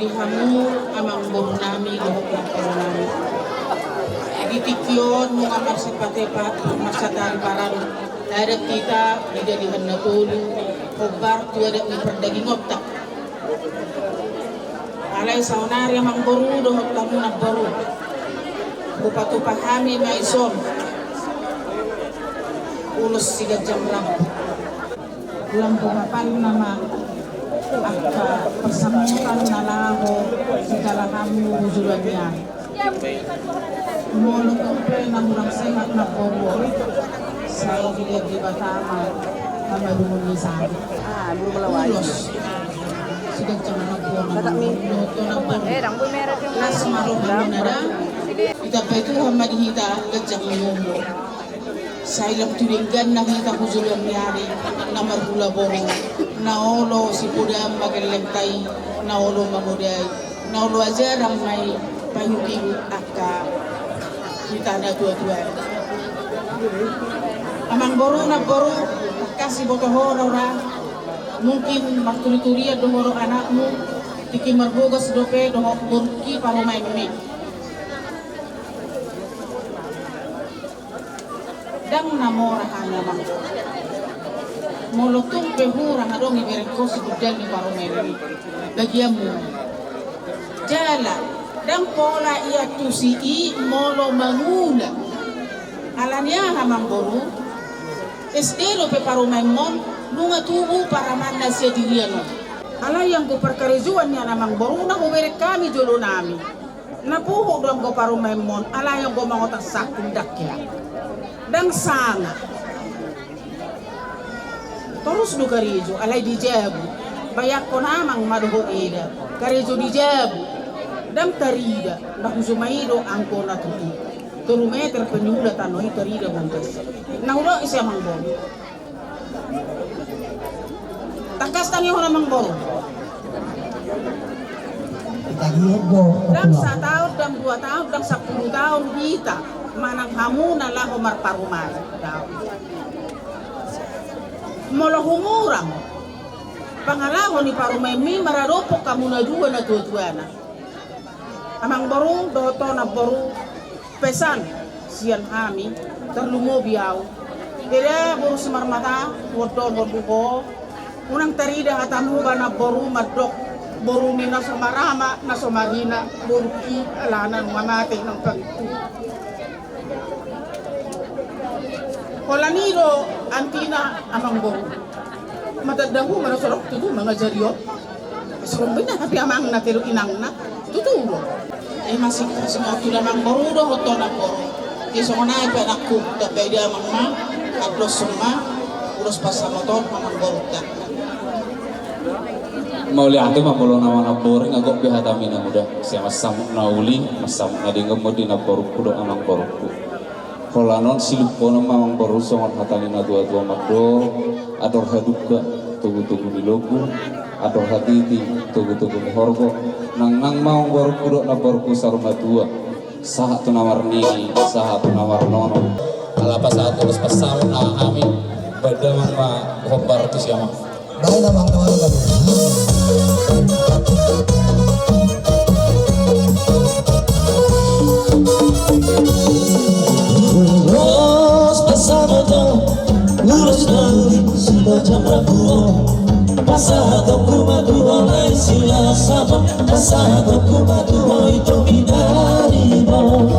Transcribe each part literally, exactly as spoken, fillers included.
Hamu amangboru nami dohot amangboru nami. Di tingki on nunga marsipatepat, marsatariparan adat hita di Dalihan Na Tolu, hombar tu adat ni pardagingonta. Alai saonari amangboru dohot hamu namboru, hupatupa hami ma dison ulos siganjang rambu. Lam boha panna ma angka parsamotan na laho sijalahanmu hu joloan ni ari. Molo tung pe na hurang sehat namboru on, sai dilehon Debata ma hamalumon ni sada. Ulos siganjang rambu on, dohot namboru, las ma rohamuna da. Ditambai Tuhan ma di hita ganjang ni umur. Sai lam tu dengganna hita hu joloan ni ari, na marhula boru, na olo sipodaan ma gellengta i, na olo mangodai, na olo ajaran ma i paihutihut angka hita natuatua. Amangboru, namboru, tangkas diboto ho do ra, mungkin marturiturian do ho dohot anakmu, tingki marbogas dope dohot borungki parumaenmi. Ndang na mora hami amang. Molo tung pe hurang adong ibereng ho sigundan ni parumaenmi, bagianmu. Jala ndang pola iantusi i molo mangula. Alani aha amangboru? S D dope parumaenmon, nunga tubu paramanna sian dirian on. Alai anggo parkarejoan nian amangboru na hubereng hami jolo nami. Na puhuk do anggo parumaenmon, alai anggo mangotak sangkun ndang hea. Ndang sanga. Torus do karejo, alai di jabu. Bayangkon amang ma dohot eda. Karejo di jabu. Ndang tarida, ndang hujuma i do anggo na tutu. Tolu meter pe niula tano i tarida bontas. Na hudok ise amangboru. Tangkas tangihon amangboru. Ndang sataon, ndang dua taon, ndang sampulu taon hita manang hamu na laho marparumaen. Molo humurang pangalaho ni parumaenmi maradophon hamu na dua natuatuana. Amangboru dohot ho namboru, pesan sian hami, tarlumobi au. Eda boru Simarmata, huondolhon do ho. Unang tarida hata muba namboru mandok boru ni na so marama, na so marina, borungki alana nunga mate nang pangintu. Holan i do antina amangboru. Matanda hu ma na so ro tutu mangajari on. Songon i ma hape amangna, tolu inangna, tutu do. Ima sing, sing otu da amangboru dohot ho namboru. Di songon i pe anakku, ndang pe ida amang ma, andoshon ma ulos pansamoton amangboru da. Mauliate ma molo na manamboring, ago pe hata mi na muda. Sai mansamuk na uli, mansamuk na denggan ma di namborungku dohot amangborungku. Holan on siluphonon ma amangboru songon hata ni natuatua mandok, andor halumpang togutogu ni lombu, andor hatiti togutogu ni horbo, nangnang ma amangborungku dohot namborungku saur matua, sahat tu na marnini, sahat tu na marnono. Ala pasahat ulos pansamotan hami, baen damang ma hombar tusi amang. Baen damang ma hombar. Ulos pansamotan, ulos na uli siganjang rambu on. Pasahatonku ma tu ho na silas amang, pasahatonku ma tu ho ito pinaribot.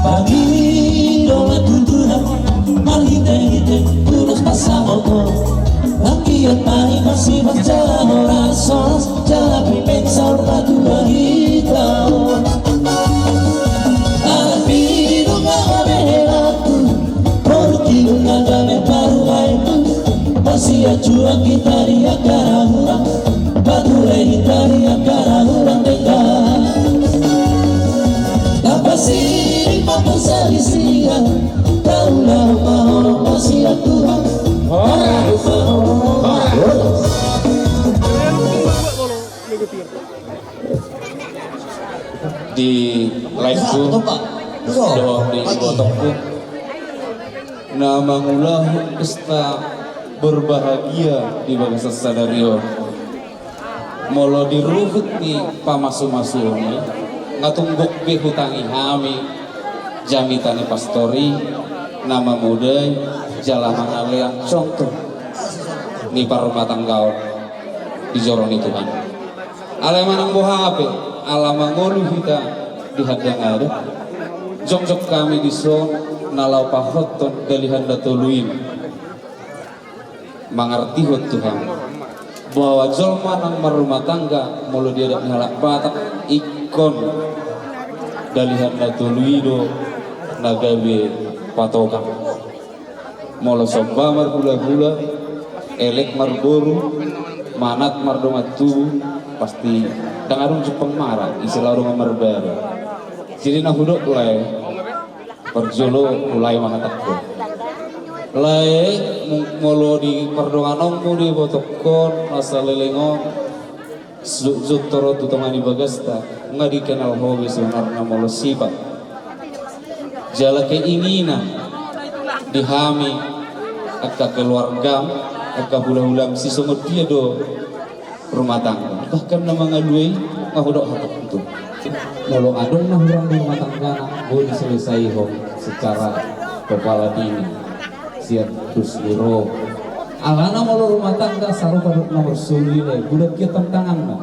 Pagi dongan tuduhan, marhitehite ulos pansamotan. Anggiat ma i masimas jala horas-horas, jala pintor saur matua hita on. Ala pinungka ma behelangku, borungki nunga dame parumaenku. Masiajuang hita di angka na hurang, pature hita di angka na hurang denggan. Tapasiring ma parsalisian, taulahon ma holong ma sian Tuhan. Horas ma holong. Di laengku dohot di ibotongku na mangulahon pesta berbahagia di bagasan sadari on. Molo di ruhut ni pamasu-masu on i, nga tung gok be hutangi hami jamita ni pastor i na mamodai jala mangalean contoh ni parrumatanggaon di joro ni Tuhan. Alai manang boha pe, ala mangolu hita di handang adat, jongjong hami dison na laho pahothon dalihan na tolu i. Mangartihon tu hami bahwa jolma nang marrumah tangga molo di adat ni halak Batak ingkon dalihan na tolu i do na gabe patokan. Molo somba marhulahula, elek marboru, manat mardongan tubu, pasti ndang adong jumpang mara, ise laho dongan marbada. Jadi na hudok lae, parjolo mulai ma hatangku. Lae, mung-, molo di pardonganonmu do ibotongkon na saleleng on, jotjot ro tu tonga ni bagasta, nga dikenal ho be sebenarna molo sifat jala keinginan di hami angka keluargam, angka hulahulam, sisongon dia do rumah tangga. Bahkan na mangalua i, nga hudok hatangku tu. Molo adong na hurang di rumah tangga na boi diselesaihon secara kepala dingin, sian tus ni roha. Alana molo rumah tangga sarupa dohot na marsolu i, lae, godang hian tantanganna,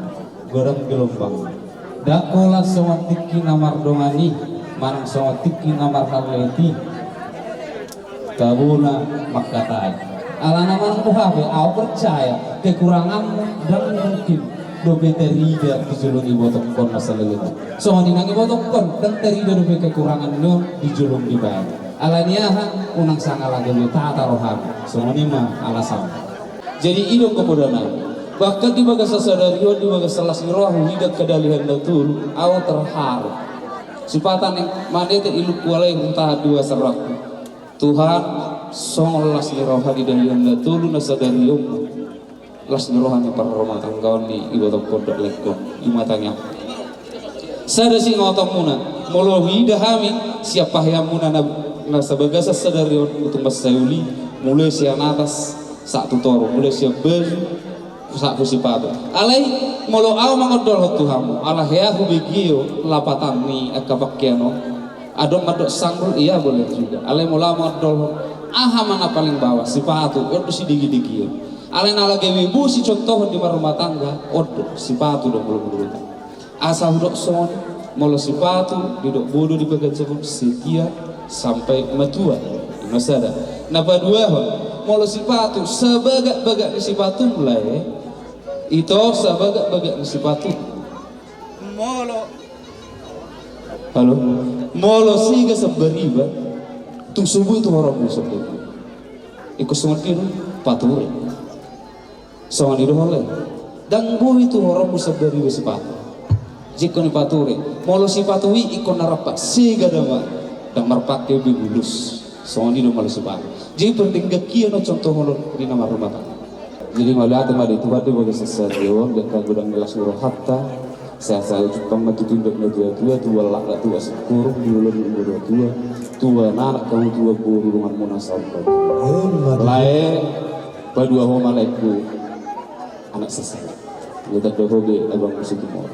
godang gelombangna. Ndang holan songon tingki na mardongan i manang songon tingki na marhallet i. Tabona mangkatai. Alana manang boha pe, au percaya kekuranganmu ndang mungkin dope tarida di jolo ni ibotongkon na saleleng on. Songon i nang ibotongkon ndang tarida dope kekuranganna on di jolo ni dibaen. Alani aha? Unang sanga laho be tata roham. Songon i ma alasan. Jadi i do angka podanami. Bahkan di bagasan sadari on, di bagasan las ni roha huida angka dalihan na tolu, au terharu. Sipata ni manete ilungku alai hutahan di bagasan rohangku. Tuhan, songon las ni roha di dalihan na tolu na sadari on, las ni roha ni parrumatanggaon ni ibotongkon dohot laengkon, i ma tangiangku. Sada singotomuna, molo huida hami sian paheanmuna na, na sabagasan sadari on, tung mansai uli, mulai sian atas sahat tu toru, mulai sian baju sahat tu sipatu. Alai molo au mangondolhon tu hamu, ala hea hubege do lapatan ni angka pahean on. Adong mandok sanggul, iya, boleh juga. Alai molo au mangondolhon, aha ma na paling bawah? Sipatu, on do sidegedegeon. Alai na lagi boi sicontohon di marrumah tangga, on do sipatu do molo menurut au. Asa hudok songon i, molo sipatu didok boi do dipaganjangkon setia sampai matua. I ma sada. Na paduahon, molo sipatu, sabagak-bagak ni sipatum, lae, ito, sabagak-bagak ni sipatum. Molo Halo? Molo sega sambariba, tung so boi tu horommu sambariba. Ingkon songon dia do pature. Songon i do ho, lae. Ndang boi tu horommu sambariba sipatu. Jingkon i pature. Molo sipatu i ingkon na rampak, sega da ma, ndang marpangke be bulus. Songon i do molo sipatu. Jadi pardenggan hian on contoh molo di na marrumah tangga. Jadi mauliate ma di Tuhan di bagasan sadari on, di angka godang las ni rohanta. Sai asa jumpang ma tu tindak ni natuatua, tua laklak, tua singkoru, di ulaon ni natuatua, tua anak, hamu tua boru, donganmuna saur matua. Lae, paduahon ma, laengku, anak sasada. Ia tanda ho be abang musim timur.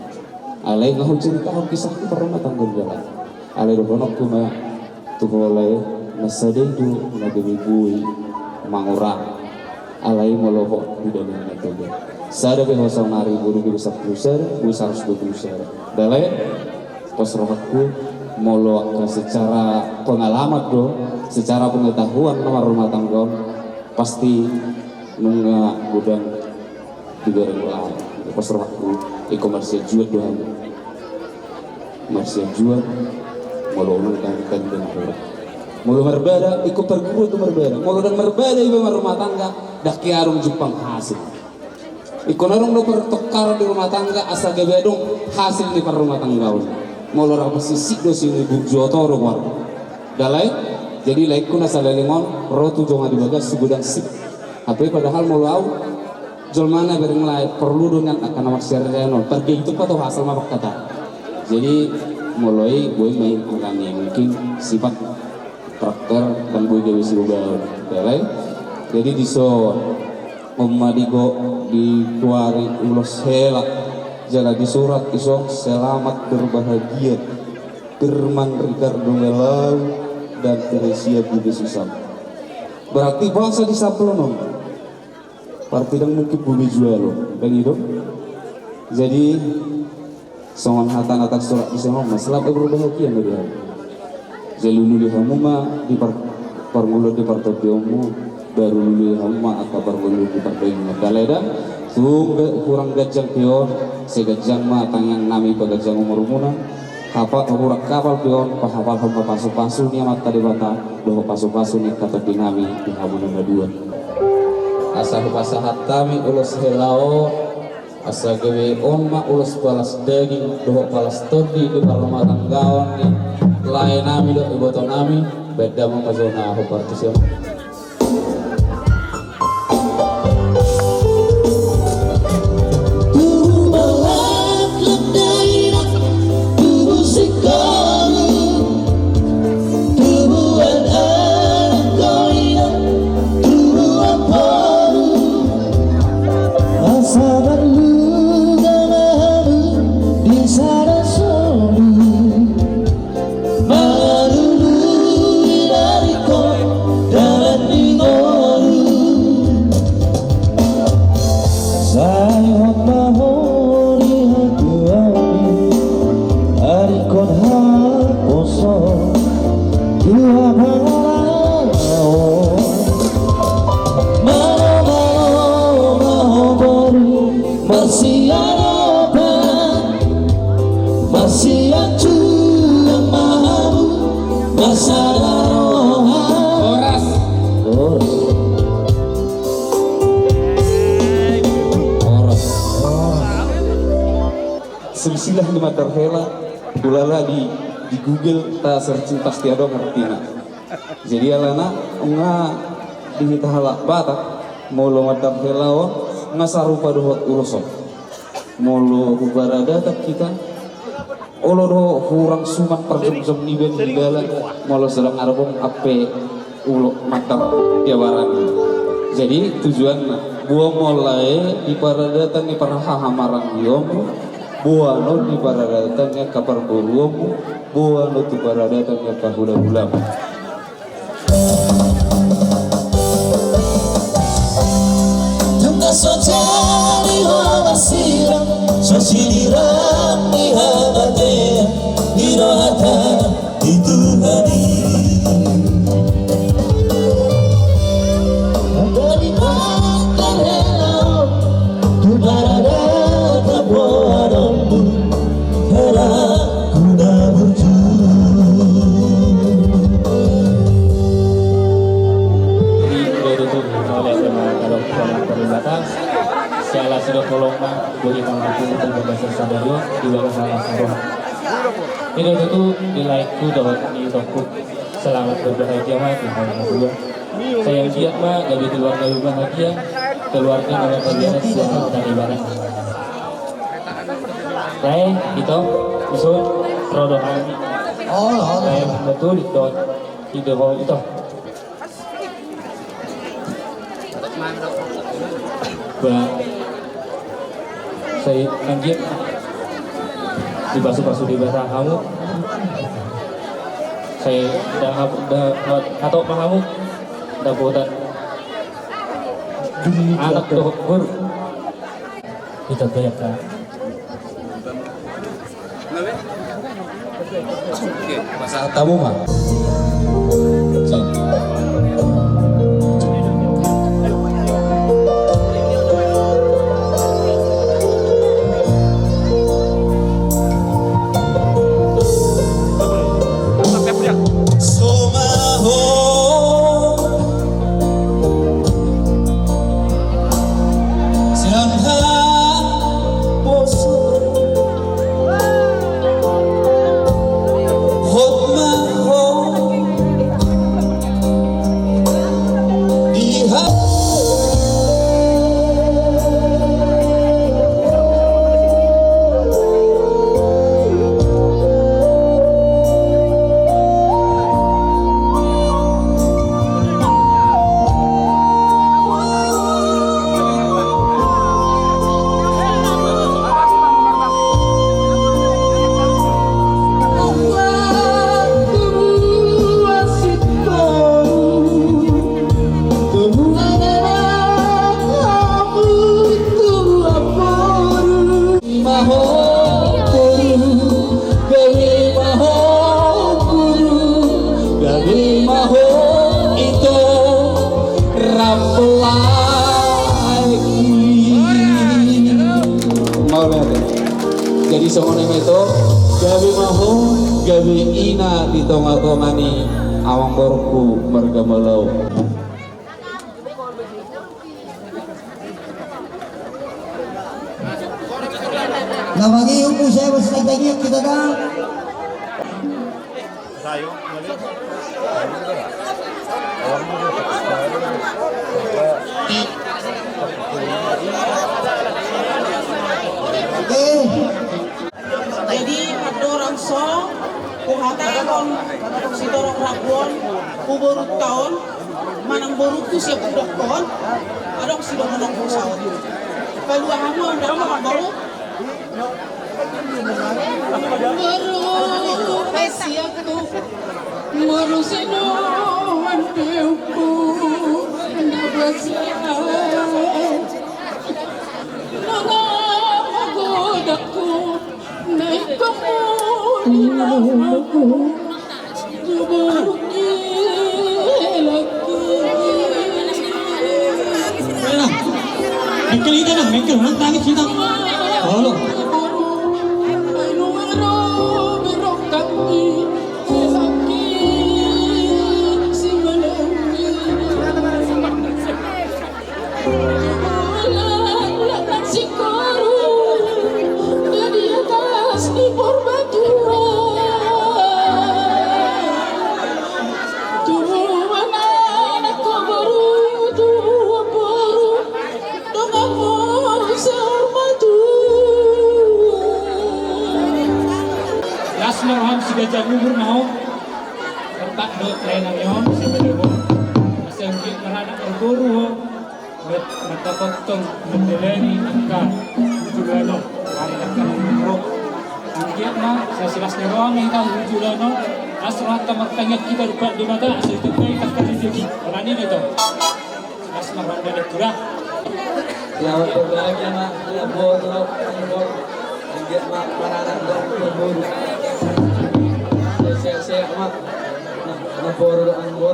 Alai nga huceritahon kisahku parrumah tangga di dalan. Alai dohononku ma tu ho, lae, na sada i do na gabe boi mangorang. Alai molo ho di dalan na toba, sada pe ho saonari, boi do gabe sampulu sada, boi saratus dua pulu sada. Ndang, lae, pos rohangku, molo angka secara pengalaman do, secara pengetahuan na marrumah tangga on, pasti nunga godang di gareng lae. Pos rohangku, ingkon marsianjuan do hami. Marsianjuan, molo unang, ndang tanda na hurang. Molo marbada, ingkon parguruan do marbada. Molo ndang marbada iba marrumah tangga, ndang adong jumpang hasil. Ingkon adong do pertengkaran di rumah tangga, asa gabe adong hasil ni parrumah tangga on. Molo ra masisik do sinubuan, jotjot do goar. Ndang, lae, jadi laengku na saleleng on, ro tu jonga di bagas, sugodang sip. Hape padahal molo au, jolma na bereng lae, porlu do nian angka na marsiarean on. Pargei tu pato hasal ma pangkata. Jadi molo i boi ma i, alani mungkin sifat karakter kan boi gabe siubaon. Ndang, lae. Jadi dison On ma di go-, dituari ulos hela, jala disurat dison selamat berbahagia Firman Ricardo Melau dan Teresia Bube Susan. Berarti bangsa di sablon on. Berarti dang mungkin Bube Jualo, dang i do. Jadi, songon hata na tarsurat dison ma, selamat berbahagia ma di hamu. Jadi lului hamu ma di par-, parngoluon di partondionmu, baru lului hamu ma angka parngoluon di parngoluon. Alai da, tung ga-, hurang ganjang pe on, sai ganjang ma tangiang nami paganjang umurmuna, hapa-, hurang hapal pe on, pahapalhon ma pasupasu ni Amanta Debata, dohot pasupasu ni angka tondi nami di hamu na dua. Asa hupasahat hami ulos hela on, asa gabe on ma ulos balas daging dohot balas tondi di parrumatanggaon ni lae nami dohot iboto nami, baen damang ma jo na hombar tusi on. Tubu ma laklak dainang, tubu singkoru, tubuan anak koinang, tubuan boru. Asa marluga ma hamu di sada solu. Mangalului dalan ni ngolu. Sai hot ma ho di hatuaon i, aringkon haposo tua pangalaho. Malo, malo ma ho boru, marsiadopan, marsianjuan ma hamu, marsada roha. Horas. Horas. Horas. Silsilah ni mandar hela, ulala di, di Google ta searching pasti adong artina. Jadi alana nga di hita halak Batak, molo mandar hela on nga sarupa dohot ulos on. Molo huparadatan hita, olo do hurang suman parjomjom niba di dalan, molo sedang arbong ampe ulos mandar di abaran. Jadi tujuanna, boan ma on lae di paradatan ni parhahamarangionmu, boan on di paradatan ni angka parboruonmu, boan on tu paradatan ni angka hulahulamu. Nunga so jadi ho marsilang, so sinirang ni hamatean, i do hata ni Tuhan i. Anggo di mandar hela on, tu paradatan boanonmu, hela guna burju. Jadi, udah ditutup oleh sama kalau sama pariwisata. Siala sidok kolom ma, bagi kamu pun untuk bahasa sadari, di bawah salah satu. Ini tuh di like tuh dapat di toko. Selamat berbahagia ma di hari kedua. Sai anggiat ma gabe keluarga bahagia, keluarga na bahagia, keluarga na ibadah. Lae, ito, usul, rodo kami. Oh, oh. Lae, betul, ito, ito, ito. Ba, sai anggiat dipasupasu Debata hamu. Sai da, da, hatop ma hamu dapotan anak dohot boru. Ito, ito, ya, Pak. Oke, pasahat hamu ma. So ma ho sian haposo, hot ma ho Maho gabe ina di tonga-tonga ni amangborungku marga Malau. Na mangihut muse, bos, na tangiang hita da. Eh. Jadi andorang so huhatahon sitorop rambu on tu borunta on, manang borungku sian hudok on, adong sidohononku saut. Palua hamu, amangboru. Boru, eh, sian tu boru, sidohonon ni ompu, na basa. Nunga magodangku, na ingkon muli laoku. Nah, mengkel hita, nah, mengkel, nah, tangis hita. Halo. Di atas ni Purbatua. Tubuan anak, boru, tubuan boru, dongan hamu saur matua. Las ma roham siganjang umur ma ho. Tetap do lae nami on, siapa dia bo. Masih anggi maranak boru ho. Met, mantap potong, mendeleni angka juluan on, ari angka nomor. Anggiat ma, sasilas ni roha ma hita juluan on, las rohanta martangiang hita rupa di mata, asa itu pe angka rezeki. Orang ini tu. Las ma rohanta di tura. Ya, berbahagia ma, ya, boru, anggo. Anggiat ma, maranak do, boru. Sehat-sehat ma. Nah, nah, boru, anggo.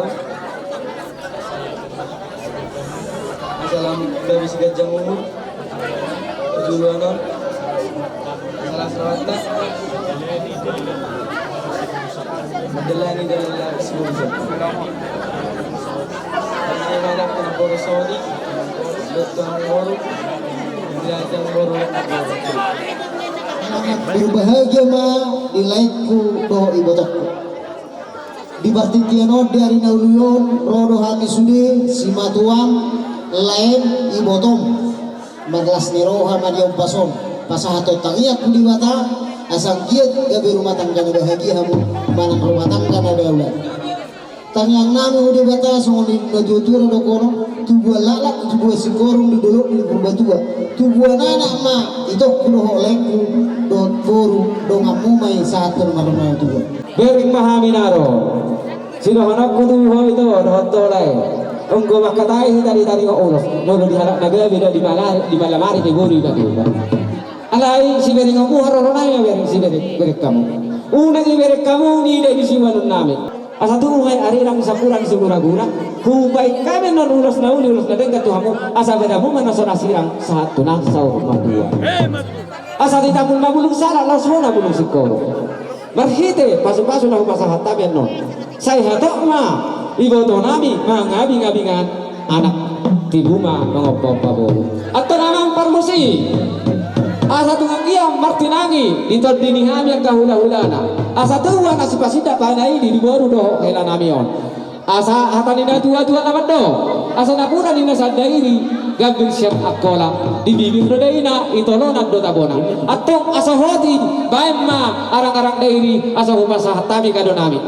Salam gabe siganjang umur. Juluan on. Salam selamat. Menjalani dalam sibuk. Ini mana pun boru sodi. Betul boru. Siganjang boru. Berbahagia ma di laengku dohot ibotongku. Di partingkian on, di ari na uli on, ro do hami sude, simatuam, laem, ibotom. Marlas ni roha ma di ombas on. Pasahathon tangiang tu Debata, asa anggiat gabe rumah tangga na bahagia hamu, manang rumah tangga na daulat. Tangiang nami tu Debata, songon i na tuatua na dohonon, tubuan laklak, tubuan singkoru di dolok ni Purbatua. Tubuan anak ma itongku dohot laengku, dohot boru, donganmu ma i sahat tu na marmatua. Bereng ma hami na ro. Sidohononku tu ho ito dohot ho lae. Anggo mangkatai hita di taringot ulos. Molo di halak na gabe do di malam ari, di malam ari di boru i batu. Alai siberengonmu haroro nai ma bereng, sibereng, bereng hamu. Unang ibereng hamu ni da di siuanon nami. Asa tubu ma i arirang sakurang siguragura. Hubaen hami annon ulos na uli, ulos na denggan tu hamu. Asa badanmu ma na so na sirang sahat tu na saur matua. Asa ditambul ma bulung salak, laos bona bulung singkoru. Marhite pasupasu na hupasahat hami annon, sai hatop ma iboto nami mangabingabingan anak, tibu ma mangompaompa boru. Antong amang parmusi, asa tung anggiat martinangi di tondi ni hami angka hulahulana, asa tubu anak sipasindak panaili di boru dohot hela nami on. Asa hata ni na tuatua na mandok, asa napuran ni na sandairi, gambir sian Angkola, di bibir do daina, i tolonan do tabona. Antong asa hot i, baen ma arangarang dairi, asa hupasahat hami kado nami.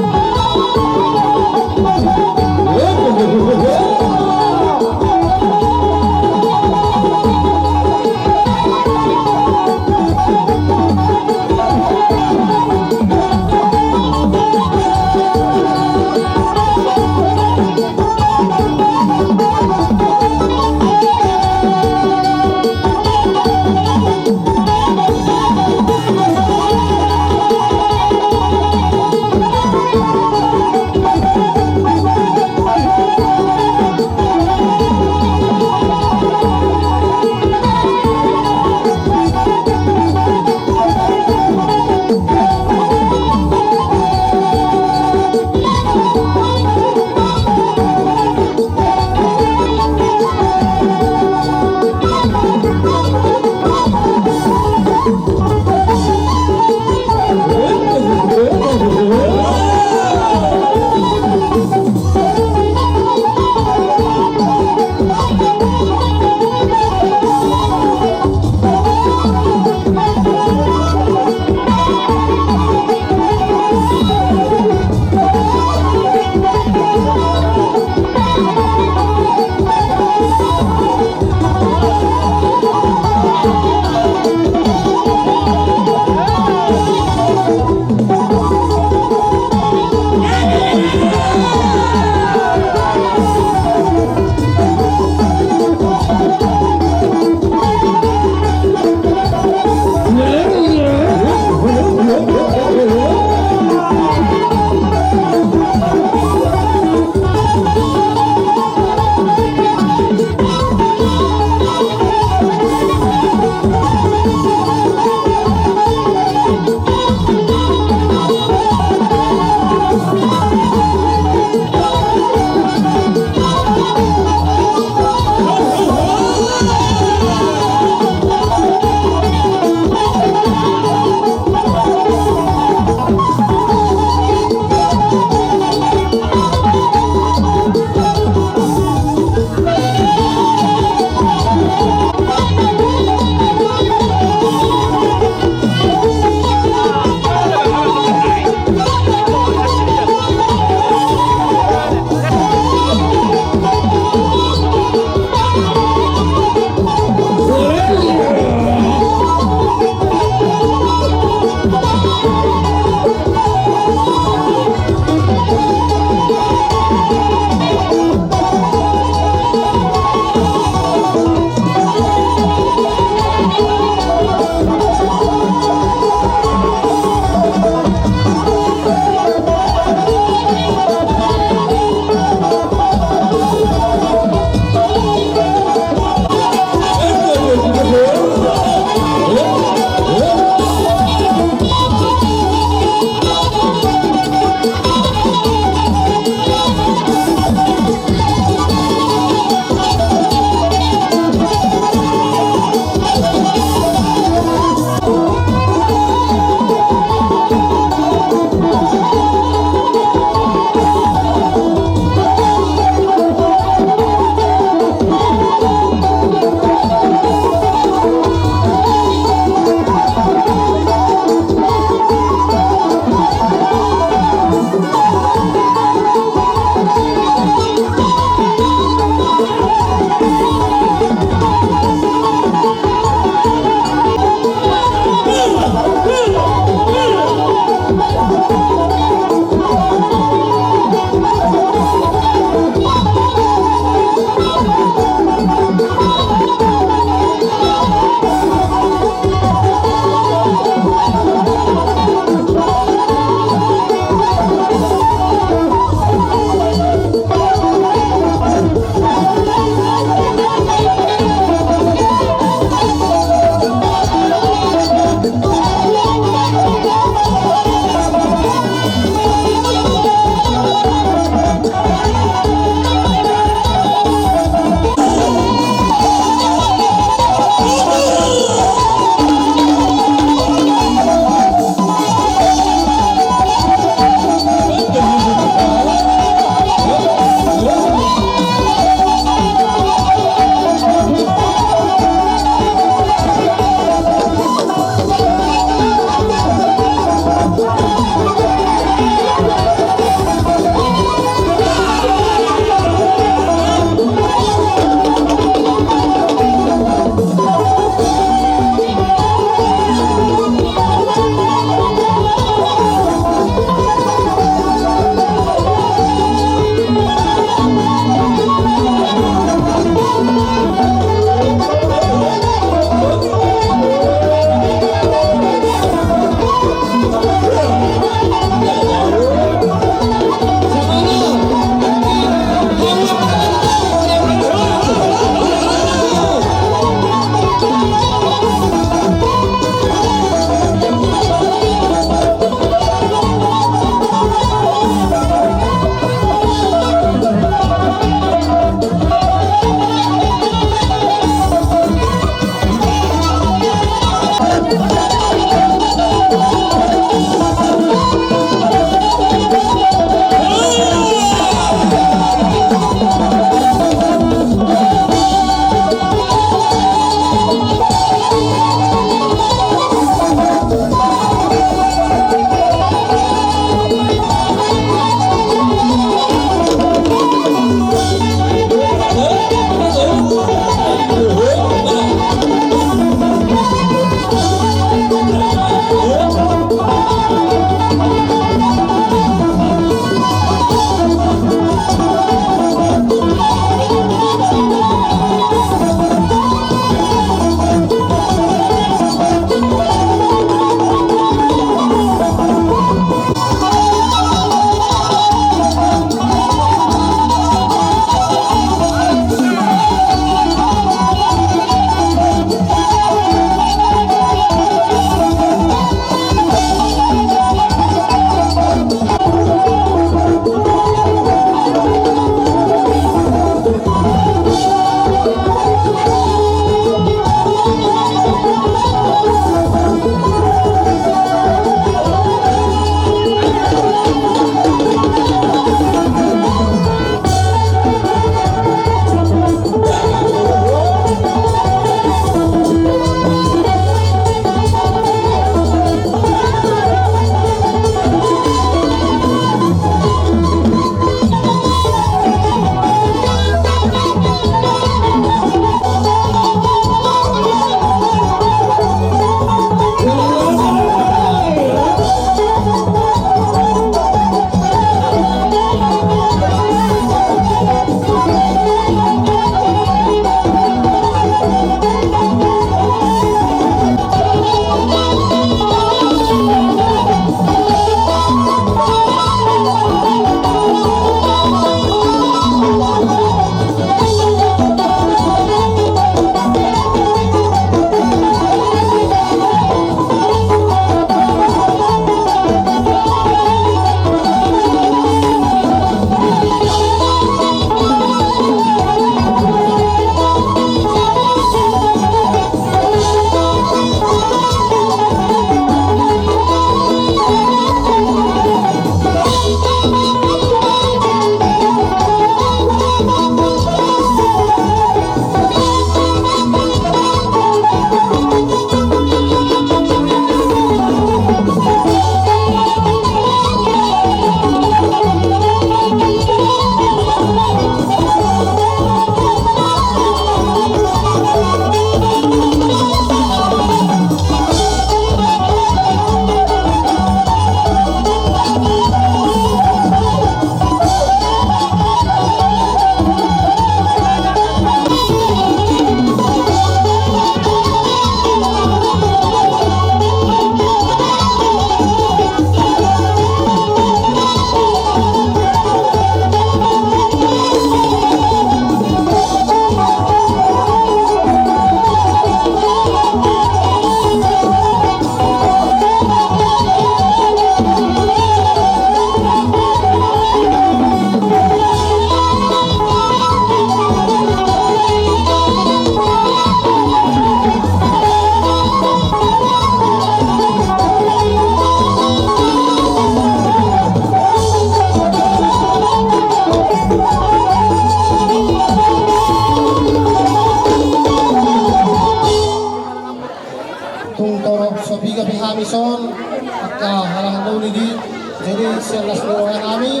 Son, angka halak na uli di, jadi sian las ni roha nami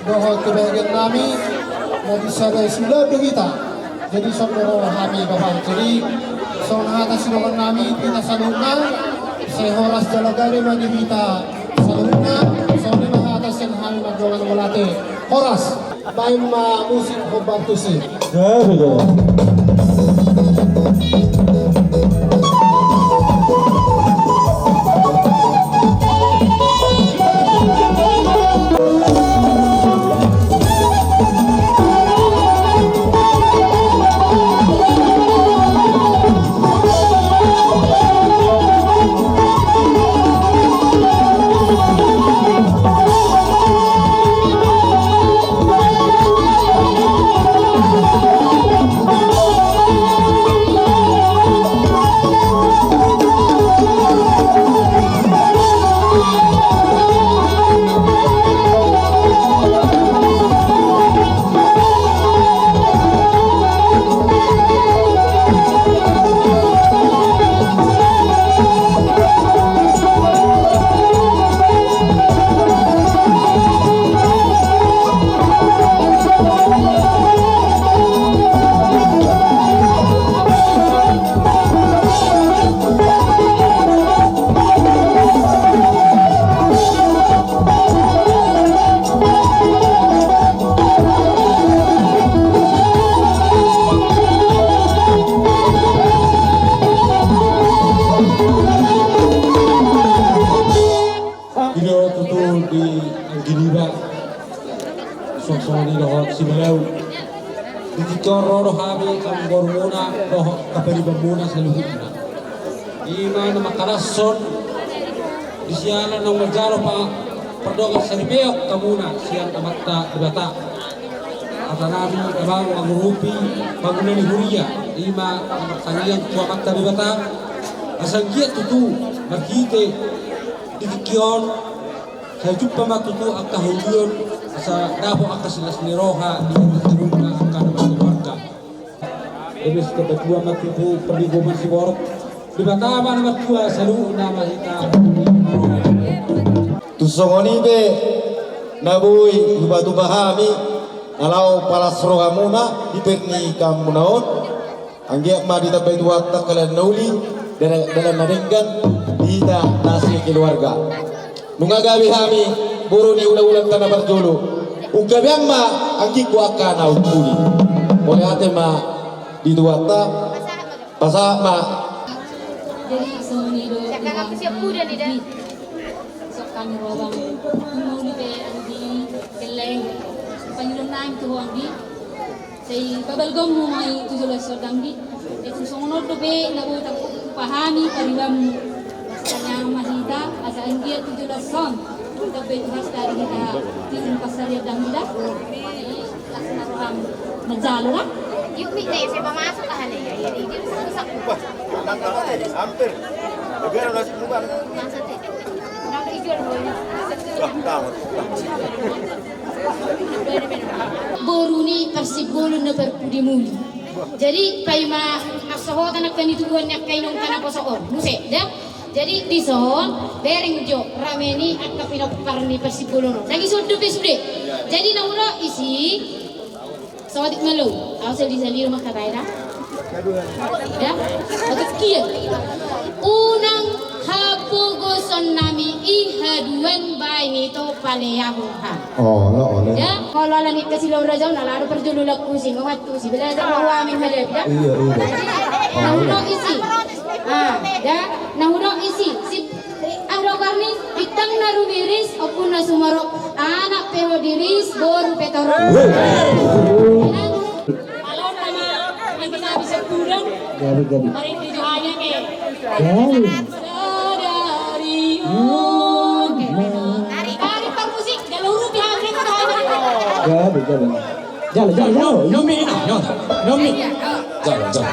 dohot kebahagiaan nami, na di sada siula do hita. Jadi son do roha nami, Bapak. Jadi songon hata sidok nami tu hita saluhutna, sai horas jala gabe ma di hita saluhutna. Songon i ma hata sian hami mardongan mauliate. Horas. Baen ma musik hombar tusi. Gabe do. Ido tutu di anggi niba, songon i dohot si Belau. Di tingki on ro do hami angka borumuna dohot angka paribanmuna saluhutna. I ma na mangkalashon di siala na manjalo pa pardongan saripeon hamuna sian Amanta Debata. Hata nami amang mangurupi pangula ni huria, i ma na martangiang tu Amanta Debata asa anggiat tutu marhite di tingki on sai jumpa ma tutu angka haulion asa dapot angka silas ni roha di hita saluhutna angka na markeluarga. Eme sitambatua ma tutu parlinggoman siborok. Debata ma na martua saluhutna ma hita. Tung songon i pe na boi hupatupa hami na laho palas rohamuna di pernikahanmuna on. Anggiat ma ditambai Tuhanta angka dalan na uli, dalan, dalan na denggan di hita na sekeluarga. Nunga gabe hami boru ni hulahulanta na parjolo. Unggabean ma anggingku angka na umpuli. Mauliate ma di Tuhanta. Pasahat ma. Jadi songon i do. Siap kakak, siap kuda nih dah. Sok hami ro bang. Mau di pe anggi keleng. Pangidoan nami tu ho anggi. Sai pabalgomhu ma i tu joloan on dang di. Tung songon on dope na boi tarpatupa hami paribanmu. Las ni roha ma hita asa anggiat tu joloan on. Tabe tu hasta di hita. Di pansarian dang di dah. Las ni roham. Manjalo lah. Yuk mi, saya pamasuk lah nih. Hampir. Negara masuk bukan. Boru ni parsimbolon na parpudi muli. Jadi paima marsohotan angka ni tubuan ni angka inongta naposo on. Muse, da? Jadi dison, bereng jo, rame ni angka pinompar ni parsimbolon on. Lagi sude pe sude. Jadi na hudok isi. Sotik malo, au sali-sali rumah kata eda. Ya, otak kia. Unang hapogoson nami i haduan baen i to paleahon ha. Oh, lo, ole. Ya, kalau ala ni kasih lo raja na lado perjulu laku sing, ngomong tu si belajar mau amin hadapi ya. Iya, iya. Nah, hudok isi. Ah, ya, nah hudok isi. Sip. Adong karni, bintang na rumiris, ompung na sumorop, anak pe ho diris, boru pe torop. Halo nama, yang kita bisa kurang. Gabe, gabe. Mari di Johaya ke. Gabe. Sadari. Oke. Dari, dari parmusik, jalur di hati kita. Gabe, gabe. Jalo, jalo, jalo. Nyomi, nyomi. Nyomi. Jalo, jalo.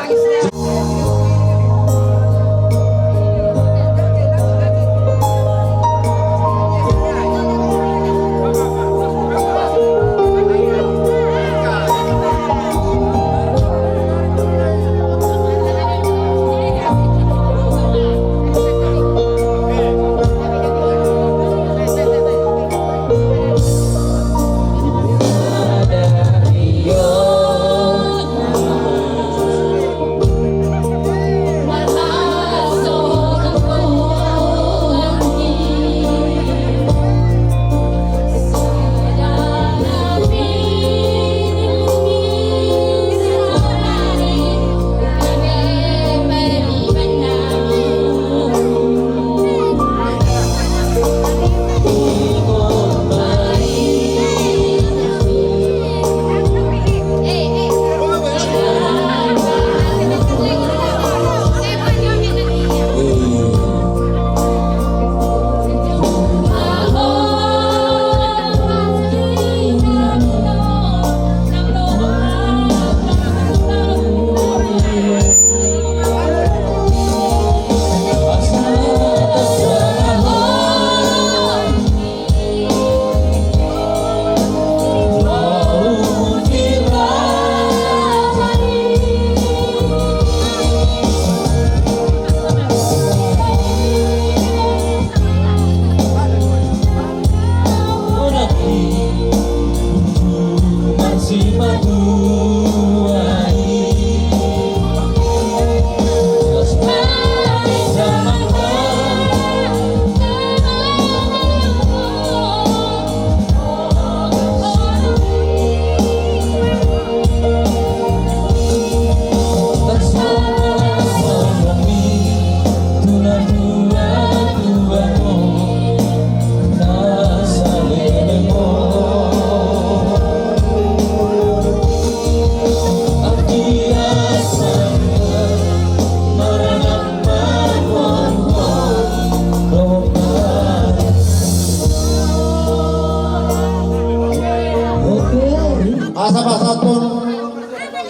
Asa pasahathon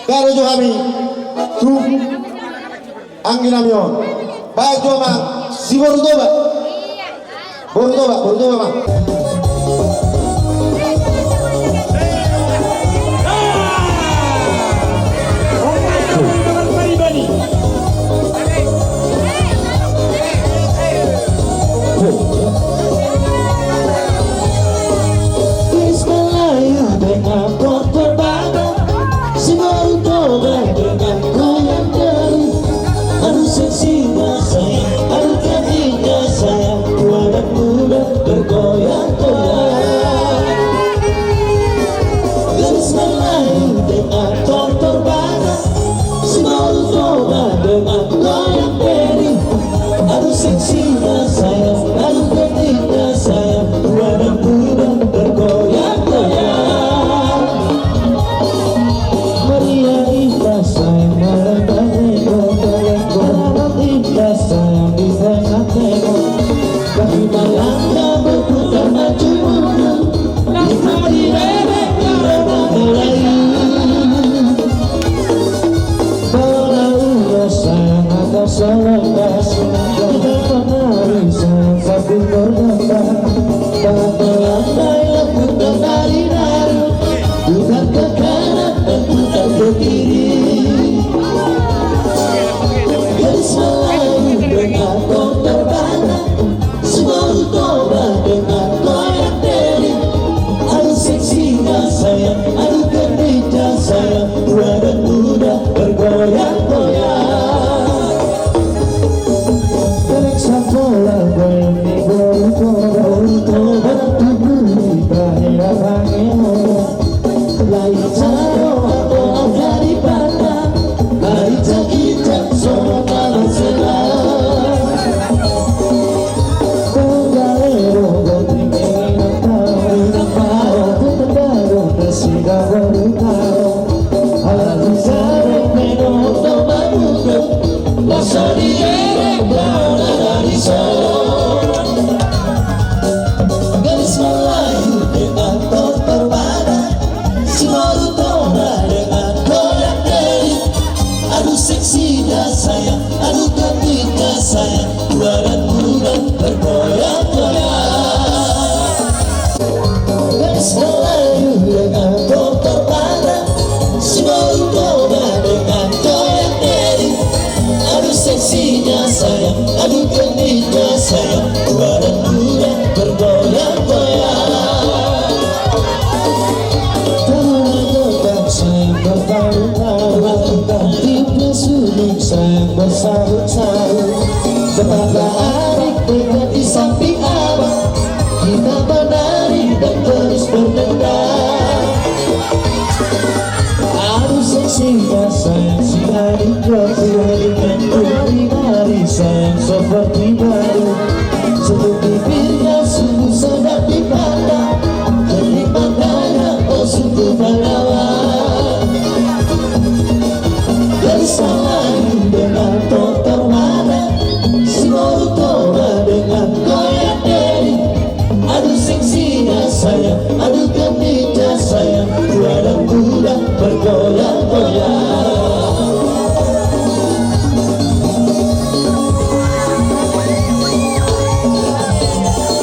karojo hami tu anggi nami on. Baen jo ma si boru Toba. Boru Toba, boru Toba ma. Ismalayu dengan Dokter Bata, si boru Toba dengan Koyang Teri. Aduh seksinya sayang, aduh cantiknya sayang, tua dan muda bergoyang-goyang. Gadis Melayu dengan Dokter Bata, si boru Toba dengan Koyang Teri. Aduh seksinya sayang, aduh cantiknya sayang, tua dan muda bergoyang-goyang. Meriah indah sayang, malam berlengkong-lengkong. Malam indah sayang di tengah tengok. Kaki melangkah berputar maju mundur. Nikmati bebek di rumah Melayu. Bawa ulos sayang atau selepas. Kita penari sayang sambil berdendang. Tangan melambai lengkung dan tari naru. Putar ke kanan dan putar ke kiri. Gadis Melayu dengan Dokter Bata, si boru Toba dengan Koyang Teri. Aduh seksinya sayang, aduh cantiknya sayang, tua dan muda bergoyang-goyang. Bebek sapola goyang di boru Toba, boru Toba tubu di bahera pangeran. Lai jaro atau au jadi bata, lai jagijag songon na masela. Tunggal ero boting inang tau, inang tau, tunggal ero nasida boru tau. Ala tu jaro meno tau mamudo, masa di ero tau na dari so. Gadis Melayu dengan Dokter Bata, si boru Toba dengan Koyang Teri. Aduh seksinya sayang, aduh cantiknya sayang, tua dan muda bergoyang-goyang. Gadis Melayu dengan Dokter Bata, si boru Toba dengan Koyang Teri. Aduh seksinya sayang, aduh cantiknya sayang, tua dan muda bergoyang-goyang. Tanah Gebang sayang bertalu-talu, Tipe Suling sayang bersahut-sahut. Tetaplah adik dekat di samping abang, kita menari dan terus berdendang. Aduh seksinya sayang si adik gembul, nari-nari sayang seperti baru. Sentuh bibirnya sungguh sedap dipandang, jernih matanya, oh sungguh menawan. Gadis Melayu dengan Dokter Bata, si boru Toba dengan Koyang Teri. Aduh seksinya sayang, aduh cantiknya sayang, tua dan muda bergoyang-goyang.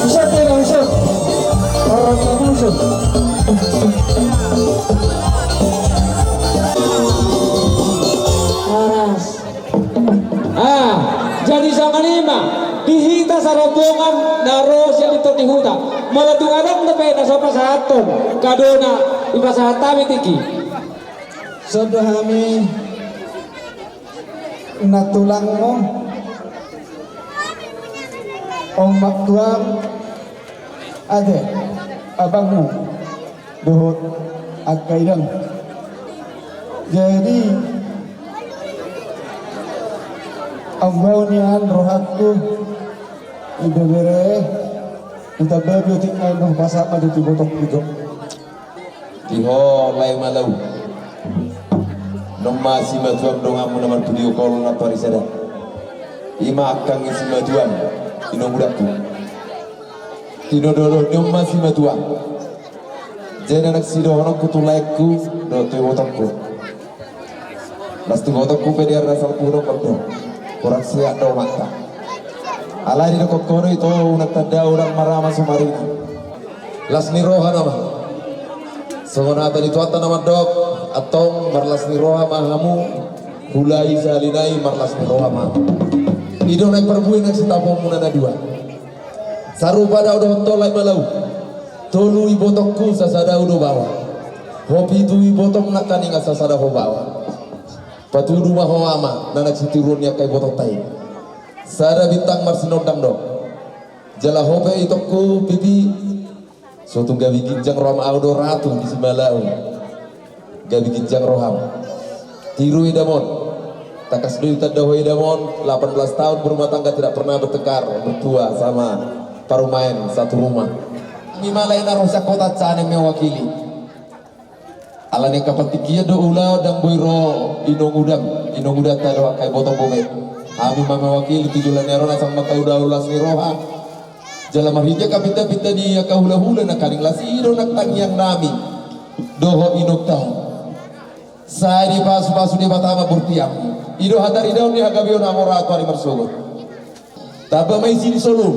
Siap ya, Bang, siap. Orang Bang, siap. Sarombongan na ro sian pintor ni huta. Molo tung adong dope na so pasahathon kadona, dipasahat hami tingki. Songon hami na tulangmu, omak tuam, ate, abangmu, dohot angka inang. Jadi, ambaon nian rohangku, ibebere, utambabi otik nai dohot pasahat ma tu ibotongku jo. Di ho lae Malau. Nunga simatuam donganmu na marpudi ho, kol na parisada. Ima angkang ni simatuam, inong udakku. Tinododo nunga simatuam. Jadi anak sidohononku tu laengku, dohot tu ibotongku. Las tu ibotongku pe dia rasa puro kodo. Kurang sehat do mata. Alai di dokon kono ito, unang tanda, unang marama sumarini. Las ni roha nama. Songon hata ni Tuhanta na mandok, antong marlas ni roha ma hamu, hulai sahali nai marlas ni roha ma. I do nai parbue na sitaponmuna na dua. Sarupa do au dohot ho lae Malau. Tolu ibotongku sasada au do baoa. Ho pitu ibotong nangkaning sasada ho baoa. Patudu ma ho ama, na naeng sitiruon ni angka ibotongta i. Sada bintang marsinondang do. Jala ho pe itongku Pipi. So tung gabe ginjang roham, au do ratu di Simalau. Gabe ginjang roham. Tiru edamon. Tangkas do ditanda ho edamon, delapan belas tahun berumah tangga tidak pernah bertengkar, bertua sama parumaen satu rumah. Hami ma lae na ro sian Kota Ancaran mewakili. Ala ni angka partingkian do ulaon, ndang boi ro inong udam, inong udanta do angka ibotong bobe. Hami ma mewakili tu joloan ni ari on asa mangkaula las ni roha. Jala marhite angka pinta-pinta ni angka hula-hula nangkaning las i do nang tangiang nami dohot inongta on. Sai dipasupasu Debata ma bortianmu. I do hataridaon ni hagabeon hamu ro tu ari marsogot. Tamba ma isi ni solu.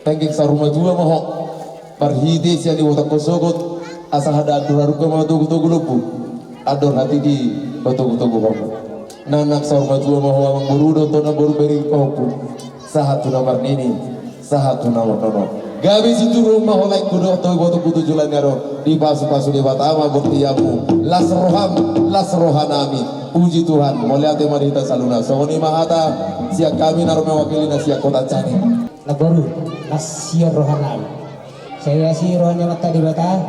Penggeng saur matua ma ho. Marhite sian ibotongku sogot. Asa hata andor halumpang ma togu-togu lombu. Andor hatiti ma togu-togu horbo. Nang saur matua ma ho amangboru dohot namboru, bere pahompu. Sahat tu na marnini, sahat tu na marnono. Gabe situruon ma ho laengku dohot ibotongku tu joloan ni ari on. Dipasupasu Debata ma bortianmu. Las roham, las rohanami. Puji Tuhan, mauliate ma di hita saluhutna. Songon i ma hata sian hami na ro mewakili na sian Kota Ancaran. Namboru, las sian rohanami. Sai asi roha ni Amanta Debata,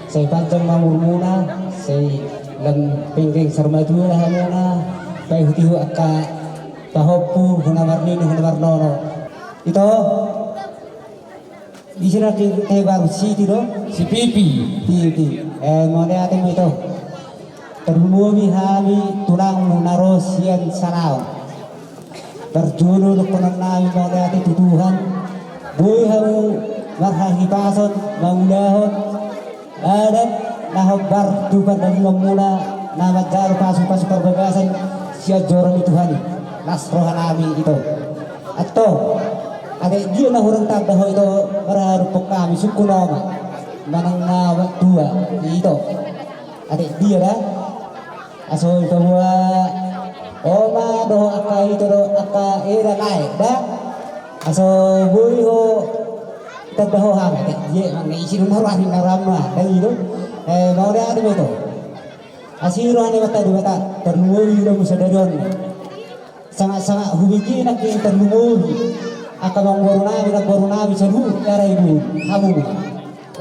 sai panjang ma umurmuna, sai lam penggeng saur matua hamuna, paihut-ihut angka pahompu, hu na marnini, hu na marnono. Ito, ise nangkin tahe baru, si Iti do? Si Pipi. Pipi. Eh, mauliate ma ito. Tarlumobi hami tulangmu na ro sian Sanaon. Parjolo dohonon nami mauliate tu Tuhan. Boi hamu marhahipason mangulahon adat na hombar tu pardagingonmuna na manjalo pasupasu parbagason sian joro ni Tuhan i. Las rohanami ito. Antong, ate dia na hurang tanda ho ito, marhadophon hami sungkun oma manang na tua ito. Ate dia da? Aso paboa oma dohot angka ito dohot angka eda lae da? Aso boi ho tanda ho hami, ate dia? Manang isi do na rohani na roham ma da i do. Eh, mauliate ma ito. Asi roha ni Amanta Debata, tarlumobi do muse sadari on. Sanga-sanga hubege nangkin tarlumobi angka amangborunami, namborunami saluhut ni ari on, hamu ma.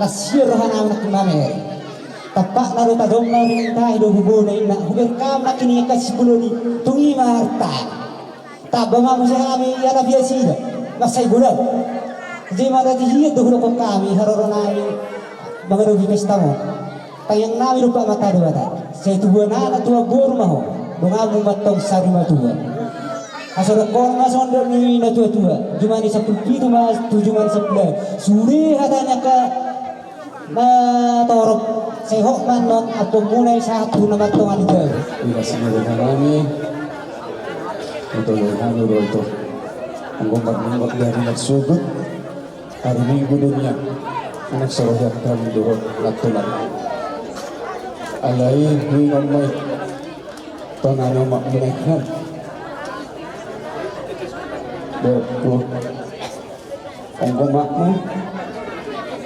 Las sian rohanami nangkin mamer. Tampakna do tajomna, rintahi do bubuna, inna huberkam nangkin i angka simbolo ni tung i ma arta. Tamba ma muse hami ala biasida. Mansai godang. Jadi ma tati hian do hudokhon hami haroronami mangadopi pesta on. Tangiang nami dompak ma tu Debata. Sai tubuan anak tubuan boru ma ho. Donganmu ma antong sari matua. Aso dohonon ma songon dok ni natua-tua. Jumadi ni sampulu pitu ma tu jumadi sampulu. Sude hata ni angka na torop. Sai hot ma annon ampuonmuna i sahat tu na martonga ni jabu. Ilas ni rohanami. Ito rohanami ro ito. Anggo marninggot dari marsogot. Ari Minggu do nian, anak sorohian kami dohot nantulang. Alai huingot ma i, tona ni omakmuna i han. Dohot Anggo makmu,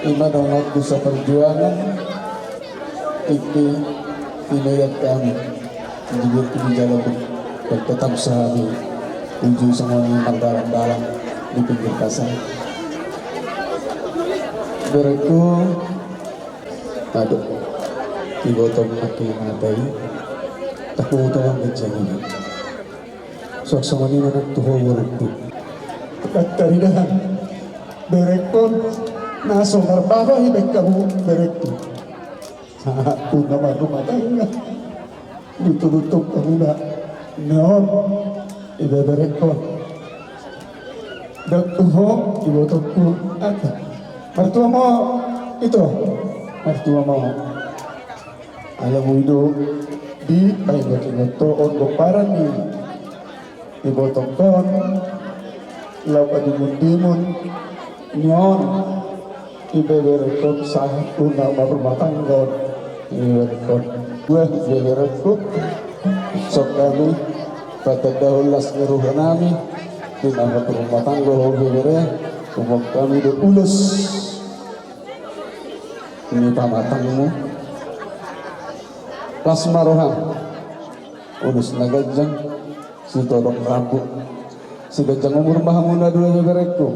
ima donganku saparjuangan, tingki tinoian hami. Jadi tu di jalan bertetap sehari, uju semuanya mardalan-dalan di pinggir pasar. Berku, aduh, ibotom maki matai, tak mau tolong kencang ini. Suang songon i ma nang tu ho, borungku. Batta ridahan, berekkon, na so marbaba i baen hamu, berengku. Sahat tu na marrumah tangga, ditolongkon hamu na nion, ibeberekkon. Dok tu ho, ibotongku, ate. Martua ma ho, ito. Martua ma ho. Ala mui do di paingot-ingot ho on pomparan ni ibotongkon, laho padumun-dumun nion, ibeberekkon sahat tu na marrumah tangga on, ibeberekkon. Buah ibeberekkon, songon hami, patandahon las ni roha nami, di na marrumah tangga ho ibebere, umbahen hami do ulos ni pamatangmu. Las ma roham, ulos na ganjang, sitorop rambu, siganjang umur ma hamu na dua ibeberengku,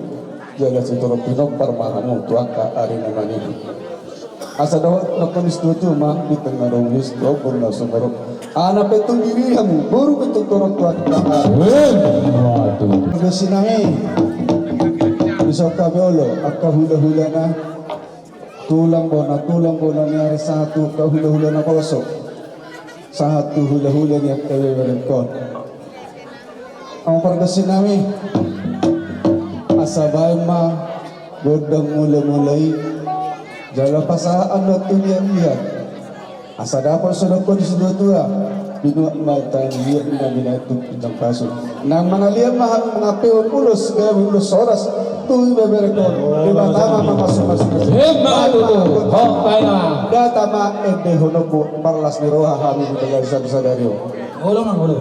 jala sitorop pinompar ma hamu tu angka ari na manebi. Asa dohot nangkin situa-tua ma, di tengah dohot situa pun na sumorop. Anak pe tung diri hamu, boru pe tung torop tu angka ari. Weh, waduh. Udah sinangi. Bisa kami olo, angka hula-hula na tulang bona, tulang bona ni ari sahat tu angka hula-hula na poso. Sahat tu hula-hula ni angka ibeberengkon. Amang pargonsi nami, asa baen ma gondang mula-mula i, jala pasahat ma tu liat-liat. Asa dapot songon nidok ni situa-tua, binuat ma tangan liat na binaen tu ginjang pasu. Nang mangaliat ma hami mangampehon ulos, gabe ulos horas tu ibeberengkon. Debata ma mamasu-masu. Emma tutu, hok baen ma. Data ma endehononku, marlas ni roha hami di bagasan sadari on. Olo ma, olo.